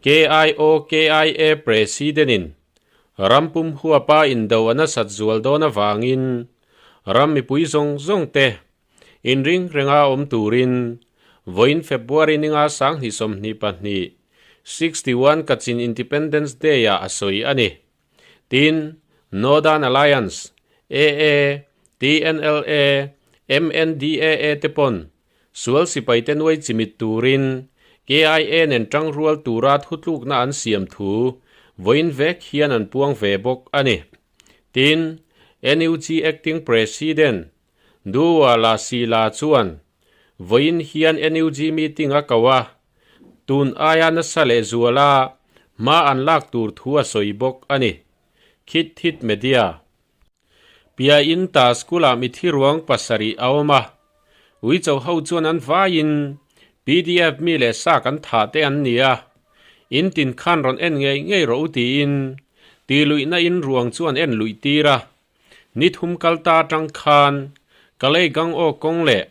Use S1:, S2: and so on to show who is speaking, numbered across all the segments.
S1: KIO-KIA President-in ram pum huapa indo a nasat zual dawn avangin ram mipui zawng zawng te inring renga awm turin vawiin February ninga 2022, 61 Kachin Independence Day-ah a sawi a ni. Tin, Northern Alliance, AA, TNLA, MNDAA te pawn sual sipaite nuai chimit turin KIA nen tangrual tura thutlukna an siam thu vawiin vek hian an puang ve bawk a ni. Tin, NUG Acting President Duwa La Sila chuan vawiin hian NUG meeting a ko a, tun aia nasa leh zuala hma an lak tur thu a sawi bawk a ni. Khit Thit Media. Piain ta school-ah mithi ruang pasarih a awm a, Uicho ho chuan an vaiin pdf mi leh sa kan thah te an ni a, in tin khan rawn en ngei ngei rawh u tiin ti luihna in ruang chu an en luih tir a. Ni thum kal ta atang khan Kalei gang aw kawng leh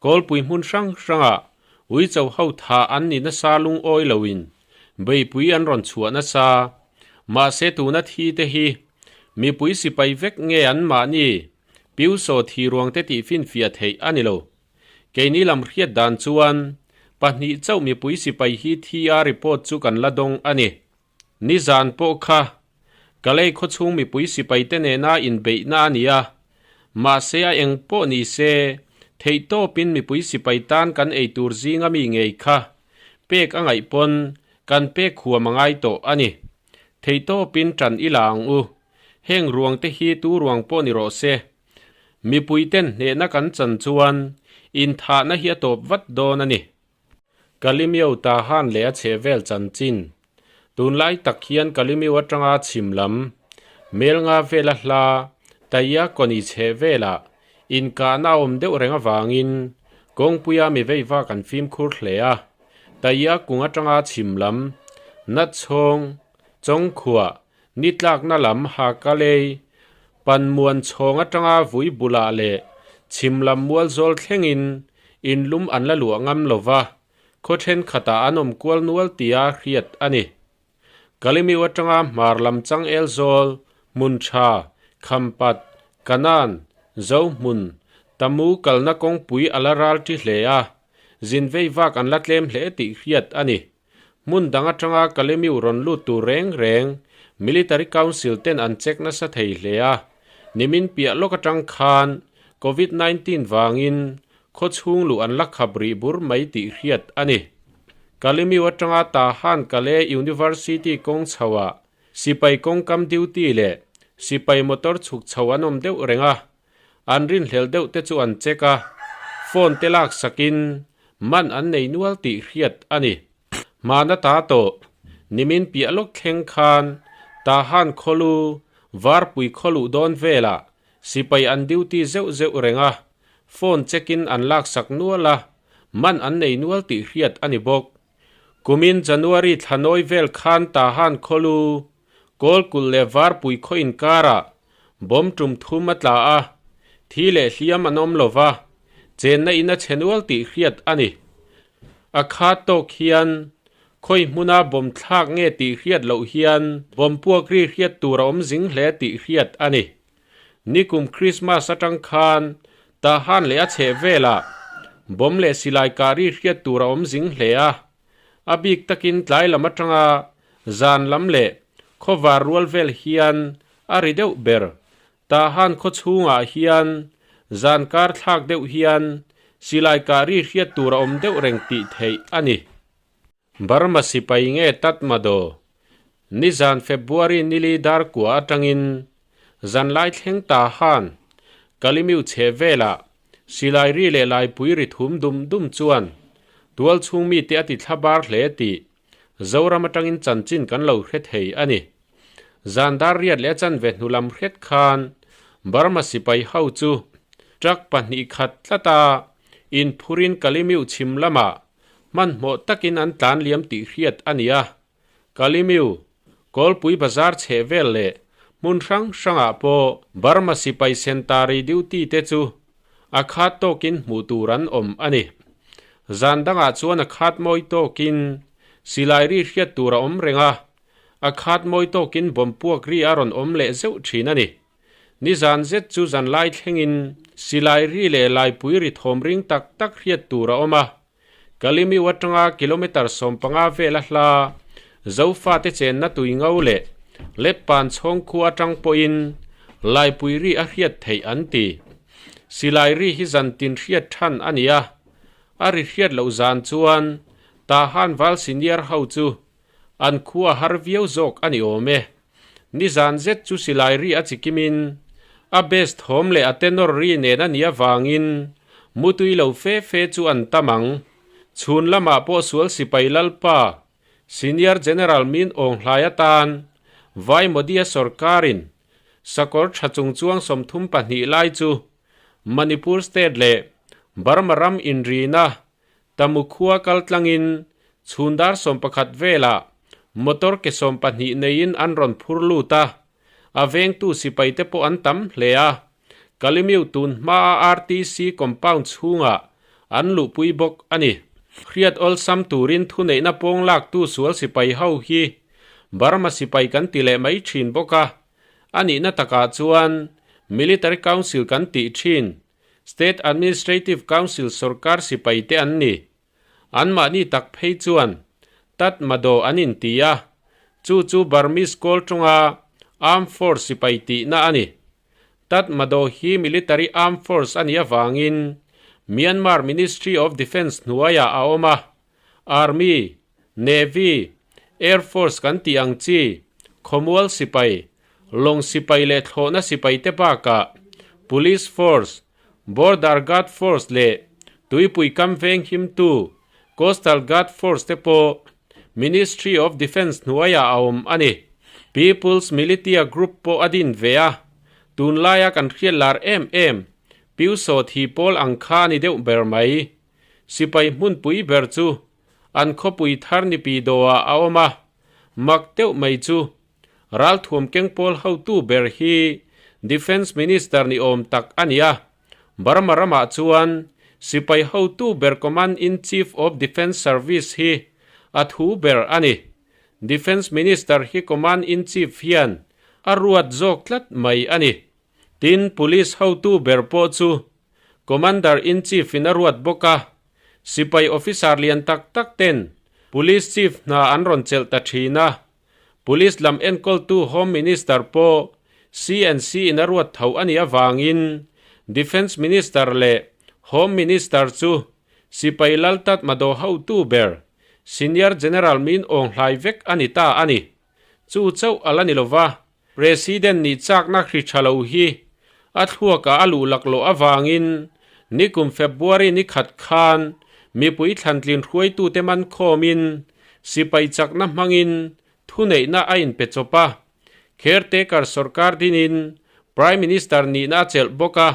S1: Kawlpui hmun hrang hrangah Uicho ho thah an ni nasa lungawi loin beipui an rawn chhuah nasa. Mahse tuna thi te hi mipui sipai vek nge an mahni Piusaw thi ruang te tih finfiah theih a ni lo. Keini lam hriat dan chuan pahnih chauh mipui sipai hi thi a report chu kan la dawng a ni. Nizan pawh kha Kalei khawchhung mipui sipaite nena inbeihna a ni a, mahse a eng pawh ni se, theihtawpin mipui sipai tan kan ei tur zinga mi ngei kha pek a ngaih pawn kan pek huam a ngai tawh a ni. Theihtawpin ṭan i la ang u. Heng ruang te hi tu ruang pawh ni rawh se. Mipuiten hnehna kan chan chuan inthahna hi a tawp vat dawn a ni. Kalimio Tahan leh a chhehvel chanchin. Tunlai tak hian Kalimio atanga chhim lam, Melnga vela hla, Taia Kawni chhehvelah inkahna a awm deuh reng avangin kawngpuia mi veiva kan fimkhur hle a. Taia kung atanga chhim lam, Natchhawng, Chawngkhuah, Nitlakna lam Hakalei, Panmuan chhawng atanga vui bulah leh chhim lam mual zawl thlengin in lum an la luah ngam lo va, khaw thenkhatah an awm kual nual tia hriat a ni. Kalimiu atanga hmar lam changel zawl, hmun tha, Khampat, Kanan, Zohmun, Tamu kalna kawngpui a la ral ṭi hle a, zin vei vak an la tlem hle tih hriat a ni. Hmun dang atanga Kalemiu rawn lut tur reng reng Military Council ten an check nasa thei hle a, nimin piah lawk atang khan Covid 19 vangin khaw chhung luh an la khap rih bur mai tih hriat a ni. Kalemiu atanga Tahan Kale University kawng chhoah sipai kawngkam duty leh sipai motor chhuk chho an awm deuh reng a, An rinhlelh deuh te chu an check a, phone te lak sakin man an nei nual tih hriat a ni. Hmana ta tawh, nimin piah lawk thleng khan Tahan khawlu Varpui khawluh dawn velah sipai an duty zeuh zeuh reng a, phone check in an lak sak nual a, man an nei nual tih hriat a ni bawk. Kumin January thla nawi vel khan Tahan khawlu Kawlkulh leh Varpui khaw inkarah bomb tum thum a tla a, thi leh hliam an awm lo va, chenna in a chhe nual tih hriat a ni. A khat tawk hian khawi hmuna bomb thlak nge tih hriat loh hian bomb puak ri hriat tur a awm zing hle tih hriat a ni. Nikum Christmas atang khan Tahan leh a chheh velah bomb leh silai kah ri hriat tur a awm zing hle a, A bik takin tlai lam atanga zan lam leh khawvar rual vel hian a ri deuh ber. Tahan khaw chhungah hian zan kar thlak deuh hian silai kah ri hriat tur a awm deuh reng tih theih a ni. Burma sipai nge Tatmadaw? Nizan February nili dar kua atangin zanlai thleng Tahan Kalimiu chhe velah Silai ri leh laipui ri thum dum dum chuan tual chhung mite a ti thla bar hle tih Zoram atangin chanchin kan lo hre thei a ni. Zan dar riat leh a chanve hnu lam hret khan Burma sipai ho chu truck pahnih khat tlata inphurin Kalimiu chhim lamah hmanhmawh takin an tlan liam tih hriat a ni a. Kalimiu, Kawlpui bazar chheh vel leh hmun hrang hrangah pawh Burma sipai sentari duty te chu a khat tawkin hmuh tur an awm a ni. Zan dangah chuan a khat mawi tawkin Silai ri hriat tur a awm reng a, a khat mawi tawkin bomb puak ri a rawn awm leh zeuh thin a ni. Nizan zet chu zanlai thlengin silai ri leh laipui ri thawm ring tak tak hriat tur a awm a. Kalimiu atanga kilometre 15 vel a hla Zofate chenna tui ngo leh Leppan chhawngkhua atang pawhin laipui ri a hriat theih an ti. Silai ri hi zantin hriat than a ni a, a ri hriat loh zan chuan Tahan val senior ho chu an khua har viau zawk a ni awm e. Nizan zet chu silai ri a chikimin a bass thawm leh a tenor ri nen a nih avangin mutui lo fe fe chu an tam ang. Chhun lamah pawh sual sipai lalpa Senior General Min Aung Hlai atan Vai Modi-a sorkarin sakawr tha chungchuang 32 lai chu Manipur State leh Burma ram inrina Tamu khua kal tlangin chhun dar 11 velah motor ke 12 neiin an rawn phur lut a, a vengtu sipai te pawh an tam hle a. Kalimiu tun hmaa RTC compound chhungah an luhpui bawk a ni. Hriat awlsam turin thuneihna pawng laktu sual sipai ho hi Burma sipai kan ti leh mai thin bawk a, a nihna takah chuan Military Council kan tih thin State Administrative Council sorkar sipai te an ni. Anmahni tak phei chuan Tatmadaw an inti a, chu chu Burmese kawl tawnga Armed Force sipai tihna a ni. Tatmadaw hi Military Armed Force a nih avangin Myanmar Ministry of Defence hnuaiah a awm a, Army, Navy, Air Force kan tih ang chi, khawmual sipai, lawng sipai leh thlawhna sipai te bakah Police Force, Border Guard Force leh tuipui kam venghimtu Coastal Guard Force te pawh Ministry of Defence hnuaiah a awm a ni. People's Militia Group pawh a din ve a, tunlaia kan hriat lar em em Piusaw thi pawl ang kha a ni deuh ber mai. Sipai hmunpui ber chu an khawpui thar ni pi dawhah a awm a, mak deuh mai chu ralthuam keng pawl hotu ber hi Defence Minister ni awm tak a ni a, Burma ramah chuan sipai hotu ber Command in Chief of Defence Service hi a thu ber a ni. Defence Minister hi Command in Chief hian a ruat zawk tlat mai a ni. Tin, Police hotu ber pawh chu Commander in Chief in a ruat bawk a, sipai officer lian tak tak ten Police Chief hna an rawn chelh ta thin a, Police lam enkawltu Home Minister pawh CNC in a ruat tho a nih avangin Defence Minister leh Home Minister chu sipai Laltat Madaw hotu ber Senior General Min Aung Hlai vek a ni ta a ni. Chu chauh a la ni lova, President nih chakna hri tha lo hi a thluakah a luh laklawh avangin nikum February ni khat khan mipui thlantlin hruaitute man khawmin sipai chakna hmangin thuneihna a inpe chawp a. Caretaker sorkar dinin Prime Minister nihna a chelh bawk a,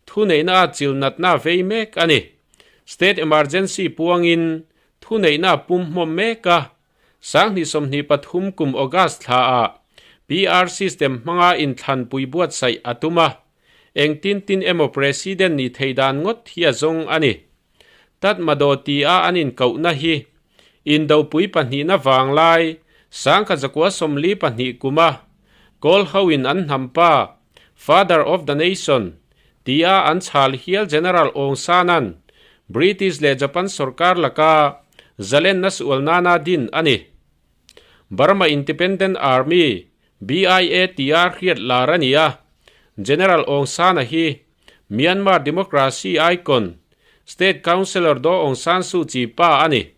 S1: thuneihna a chil natna a vei mek a ni. State emergency puangin thuneihna a pum hmawm mek a, 2023 kum August thla ah PR system hmanga inthlanpui buatsaih a tum a, engtin tin emaw President nih theih dan ngawt hi a zawng a ni. Tatmadaw tia an inkohna hi Indopui pahnihna vanglai 1942 kuma Kawl hoin an hnampa, Father of the Nation, tia an chhal hial General Aung San-a'n British leh Japan sorkar laka zalenna sual nana din a ni. Burma Independent Army, BIA, tia hriat lar a ni a, General Aung San-a hi Myanmar Democracy Icon, State Councillor Daw Aung San Suu Kyi pa a ni.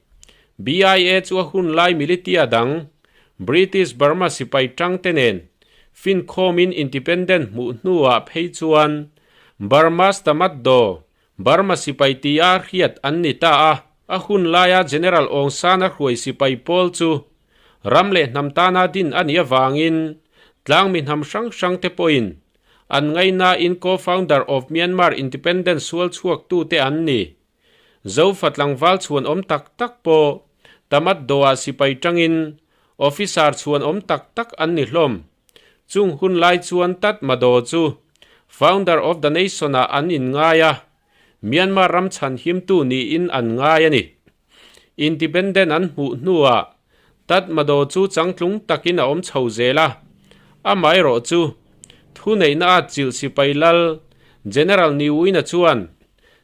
S1: BIA chu a hun lai militia dang, British Burma sipai tangte nen finkhawmin independent hmuh hnuah phei chuan Burma's Tamatdaw, Burma sipai tia hriat an ni ta a. A hun laia General Aung San-a hruai sipai pawl chu ram leh hnam tana din a nih avangin tlangmi hnam hrang hrangte pawhin an ngaihnain co-founder of Myanmar Independence sual chhuaktute an ni. Zofa tlangval chhuan awm tak tak pawh Tamat Doah sipai tangin officer chhuan awm tak tak an ni hlawm. Chung hun lai chuan Tat Madaw chu Founder of the Nation ah an inngai a, Myanmar ram chhan himtu niin an ngai a ni. Independent an hmuh hnuah Tatmadaw chu changtlung takin a awm chho zel a, amaherawh chu thuneihna a chilh sipai lal General Niuina chuan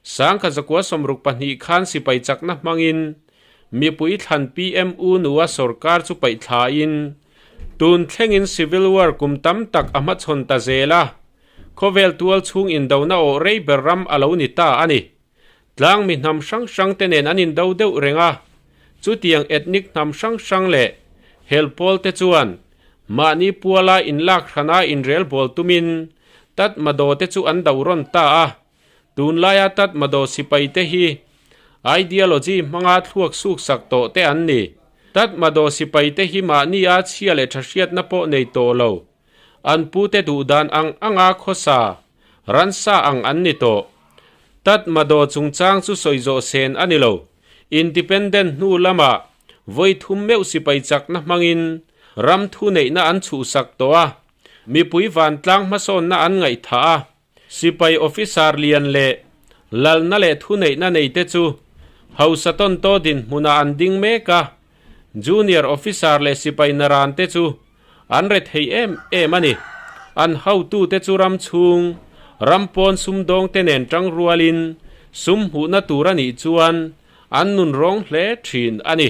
S1: Sangkha zakua 62 khan sipai chakna hmangin mipui thlan PMU nua sorkar chu paih thlain tun thlengin civil war kum tam tak a hmachhawn ta zel a, khawvel tual chhung indona awh rei ber ram a lo ni ta a ni. Tlangmi hnam hrang hrang te nen an indo deuh reng a, chutiang ethnic hnam hrang hrang leh hel pawl te chuan mahni puala inlak hrana inrel bawl tumin Tatmadaw te chu an do rawn ta a, tunlaia Tatmadaw sipai te hi ideology hmanga thluak suk sak tawh te an ni. Tatmadaw sipai te hi mahni a chhia leh tha hriatna pawh nei tawh lo, an pute duh dan ang anga khawsa ransa ang an ni tawh. Tatmadaw chungchang chu sawi zawh sen a ni lo. Independent hnu lamah vawi thum meuh sipai chakna hmangin ram thuneihna an chhuhsak tawh a, mipui vantlang hmasawnna an ngaihthah a, sipai officer lian leh lalna leh thuneihna neite chu hausa tawntaw dinhmunah an ding mek a, junior officer leh sipai narante chu An re thei em em a ni. An hotute chu ram chhung, ram pawn sumdawngte nen tang rualin sum hmuhna tur a nih chuan an nun rawng hle thin a ni.